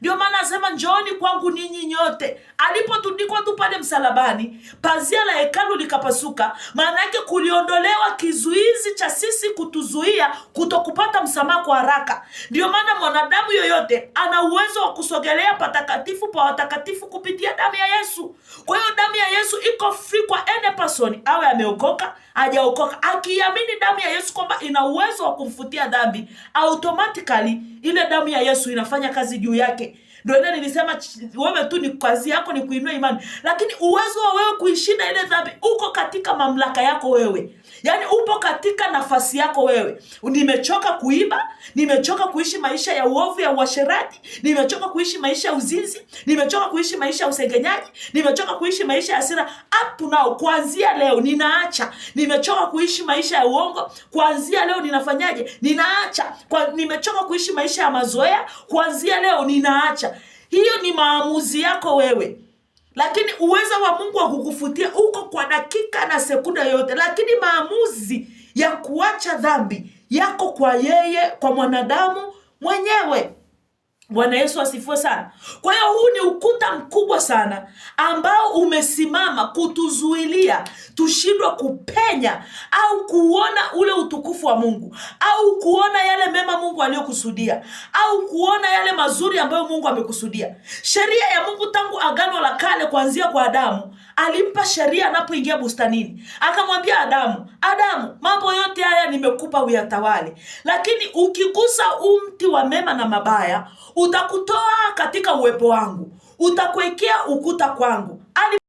Ndio maana asema njooni kwangu ninyi nyote. Alipotundikwa tu pale msalabani, pazia la hekalu likapasuka. Maana yake kuliondolewa kizuizi cha sisi kutuzuia kutokupata msamaha kwa haraka. Ndio maana mwanadamu yoyote ana uwezo wa kusogelea patakatifu pa watakatifu kupitia damu ya Yesu. Kwa hiyo damu ya Yesu iko free kwa any person, awe ameokoka hajaokoka, akiamini damu ya Yesu kwamba ina uwezo wa kumfutia dhambi, automatically ile damu ya Yesu inafanya kazi juu yake. Ndio ile nilisema wewe tu ni kazi yako ni kuinua imani, lakini uwezo wa wewe kuishinda ile dhambi uko katika mamlaka yako wewe, yaani upo katika nafasi yako wewe. Nimechoka kuiba, nimechoka kuishi maisha ya uovu ya uasherati, nimechoka kuishi maisha ya uzinzi, nimechoka kuishi maisha ya usengenyaji, nimechoka kuishi maisha ya hasira. Up to now, kuanzia leo ninaacha. Nimechoka kuishi maisha ya uongo, kuanzia leo ninafanyaje? Ninaacha. Nimechoka kuishi maisha ya mazoea, kuanzia leo ninaacha. Hiyo ni maamuzi yako wewe, lakini uwezo wa Mungu wa kukufutia uko kwa dakika na sekunde yoyote, lakini maamuzi ya kuacha dhambi yako kwa yeye, kwa mwanadamu mwenyewe. Bwana Yesu asifiwe sana. Kwa hiyo huu ni ukuta mkubwa sana ambao umesimama kutuzuilia tushindwe kupenya au kuona ule utukufu wa Mungu au kuona yale mema Mungu aliyokusudia au kuona yale mazuri ambayo Mungu amekusudia. Sheria ya Mungu tangu Agano la Kale, kuanzia kwa Adamu, alimpa sheria anapoingia bustanini, akamwambia Adamu, Adamu, mambo yote haya nimekupa uyatawale, lakini ukigusa mti wa mema na mabaya utakutoa katika uwepo wangu, utakuwekea ukuta kwangu.